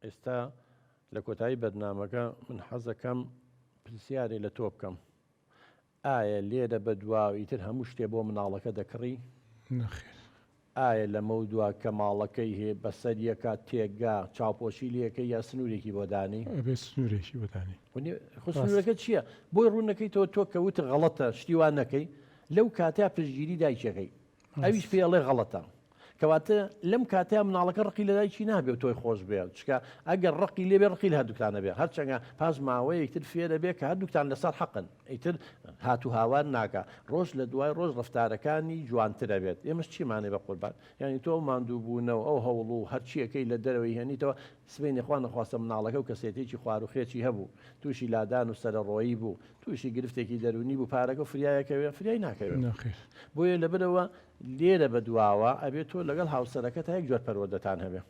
ئێستا لە کۆتایی بەرنامەکە من حەزەکەم پرسیارێ لە تۆ بکەم ئایا لێرە بەدوا ئیتر هەموو شتێ بۆ مناڵەکە دەکڕی؟ نەخێر. ئایا لەمەودوا کە ماڵەکەی هێ بەسەر یەکا تێکگا چاوپۆشی لێکەی یا سنوورێکی بۆ دانێی؟ ئەبێ سنوورێکی بۆ دانێی. خۆ سنوورەکە چییە؟ بۆی ڕوون نەکەیتەوە تۆ کە وتت غەڵەتە شتی وا نەکەی لەو کاتەیا پشتگیری دایکیەکەی ئەویش پێی ئەڵێ غەڵەتە. کەواتە لەم کاتەیا مناڵەکە ڕقی لە دایکی نابێ و تۆی خۆش بێ چکە ئەگەر ڕقی لێبێ ڕقی لە هەردووکتان ئەبێ هەرچەنگە پاش ماوەیەک تر فێرە بێ کە هەردووکتان لەسەر حەقن ئیتر هات و هاوار ناکا ڕۆژ لە دوای ڕۆژ ڕەفتارەکانی جوانتر ئەبێت ئێمەش چیمانێ بە قوربان یانی تۆ ئەو ماندوو بوونە و ئەو هەوڵ و هەرچیەکەی لە دەرەوەی هێنیتەوە سبەینێ خوا نەخواستە مناڵەکە و کەسێتێکی خواروخێچی هەبوو تووشی لادان و سەرەڕۆیی بوو تووشی گرفتێکی دەروونی بوو پارەکە فریایەکەوێ فریای ناکەوێ نەخێر بۆیە لەبەرئەوە لێرە بەدواوە ئەبێ تۆ لەگەڵ هاوسەرەکەتا یەک جۆر پەروەردەتان هەبێ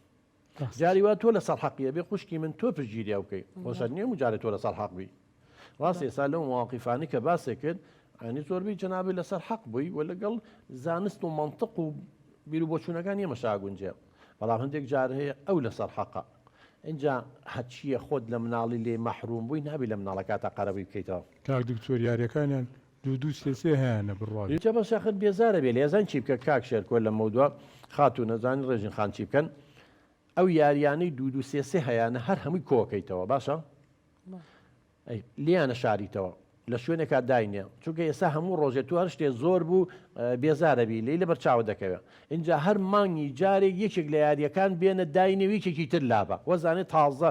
جاری وا تۆ لەسەر حەقی ئەبێ خوشکی من تۆ پشتگیری ئەو بکەی خۆشت نییە مجارێ تۆ لەسەر حەق بی ڕاست ئێستا لەو مواقیفانی کە باسێ کرد ئەنی زۆربەی جەنابی لەسەر حەق بووی و لەگەڵ زانست و مەنتق و بیر و بۆچوونەکان ئێمە شاگونجێ بەڵام هەندێک جار هەیە ئەو لەسەر حەقە اینجا هەرچییە خۆت لە مناڵی لێ مەحروم بووی نابی لە مناڵەکاتا قەرەبووی بکەیتەوە. کاک دکتۆر یاریەکانیان دوو دوو سێ سێ هەیانە بڕوا بێ. جا بەس ئاخر بێزارە بێ لێزان چی بکە کاک شێرکۆ لەمەودوا خاتوو نەزانی ڕێژین خان چی بکەن ئەو یاریانەی دوو دوو سێ سێ هەیانە هەر هەمووی کۆکەیتەوە باشە ئەی لیانە شاریتەوە لە شوێنێکا داینێ چونکە ئێستا هەموو ڕۆژێ تو هەر شتێ زۆر بوو بێزارەبی لی لەبەر چاوە دەکەوێ ئینجا هەر مانگی جارێک یەکێک لە یاریەکان بێنە داینێ و یەکێکی تر لابە وەزانێ تازە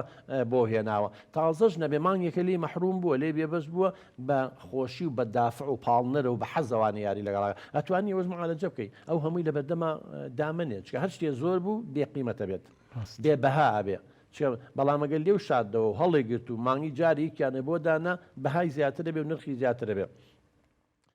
بۆ هێناوە تازەش نەبێ مانگێکە لێی مەحروم بووە لێی بێبەش بووە بە خۆشی و بە دافع و پاڵنەرە و بە حەزەوانە یاری لەگەڵ ئەتوانی ئەوەش معالەجە بکەی ئەو هەمووی لە بەردەما دامەنێ چکە هەر شتێ زۆر بوو بێ قیمەتە بێت بێ بەها ئەبێ چکە بەڵام ئەگەر لێو شاردەوە و هەڵێ گرت و مانگی جارێکیانە بۆ دانا بەهای زیاترە بێ و نرخی زیاترە بێ.